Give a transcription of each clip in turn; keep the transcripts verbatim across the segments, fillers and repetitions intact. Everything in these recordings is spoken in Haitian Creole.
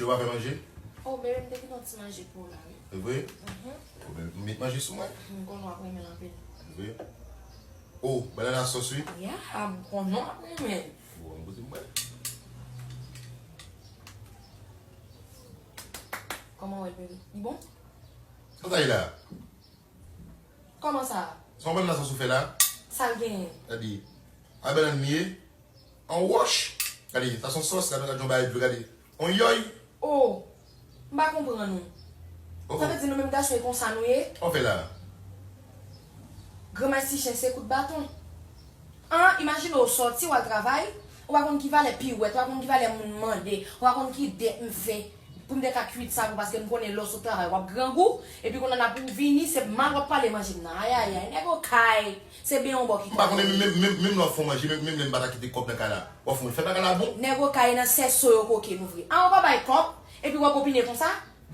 Yo pa fè manje? Oh, bebe, m te kite yon ti manje pou ou la, wi. E vre? Bon, men m met manje sou mwen. M konn w ap renmen l anpil. E vre? Oh, banana sòs, wi. Ya, m konn w ap renmen l. Bon, m poze mwen. Kòman w wè l, bebe? Li bon? Sa sa ye la? Kòman sa? Se yon banana sòs ou fè la? Sa l genyen? Gade. A banana li ye. An wòch. Gade, sa se yon sòs, gade, gade yon bagay dlo, gade. On yòy. Oh, m pa konprann ou. Sa vle di nou menm gason e konsa nou ye? Sa w fè la? Granmay ti chen se kout baton. An, imajine w sòti, w al travay, ou pa konn ki valè piwèt, ou pa konn ki valè moun mande, ou pa konn ki dèt m fè pou m te ka kwit sa pou, paske m konnen lè w sot travay w ap grangou, epi kounye a pou w vini, se mal w ap pale manje m nan. Ayayay, nèg okay, se benyen yon bò ki M pa konnen menm, menm, menm lè w ap fè yon manje, menm, menm lè m pa ta kite kòb nan kay la. W ap fè yon fè bagay la bon. Nèg okay nan sèso yo koke nou vre. An, ou pa bay kòb, epi w ap opine konsa?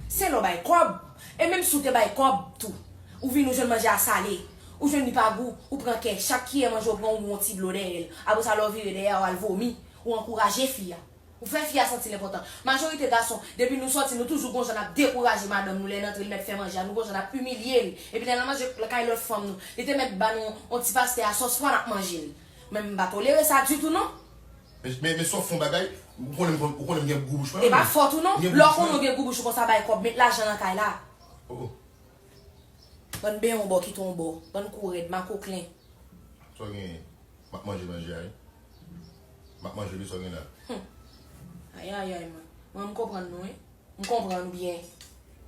Se lè w bay kòb. E menm si w te bay kòb tou, ou vin ou jwenn manje a sale, ou jwenn li pa gou, ou pran kè, chak kiyè manje ou pran ou yon ti dlo dèyè l. Apre sa lè w vire dèyè a w al vomi, ou ankouraje fi a. Ou fè fi a santi l enpòtan. Majorite gason, depi nou sòti, nou toujou gon jan n ap dekouraje madanm nou lè l antre, l mèt fè manje a, nou gon jan n ap imilye l. Epi lè n al manje lakay lòt fanm nou, li te mèt ba nou yon ti pastè a sòs pwa n ap manje l. Men m pa tolere sa ditou non. Men, men, men si w ap fè yon bagay, ou konnen m konn, ou konnen m gen gou bouch mwen. E pa fòt ou non. Lè w konnen w gen gou bouch ou konsa bay kòb, met lajan nan kay la. Oh, oh. Bann benyen yon bò kite yon bò. Bann kou rèd, makoklen. Sa w genyen? M ap manje manje a, wi. M ap manje li, sa w gen la? Ayayay, mwen. Mwen, m konprann nou, wi. M konprann ou byen.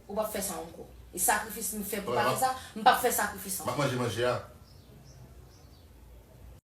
Ou p ap fè sa ankò. E sakrifis m fè pou pa fè sa, m p ap fè sakrifis ankò. M ap manje manje a.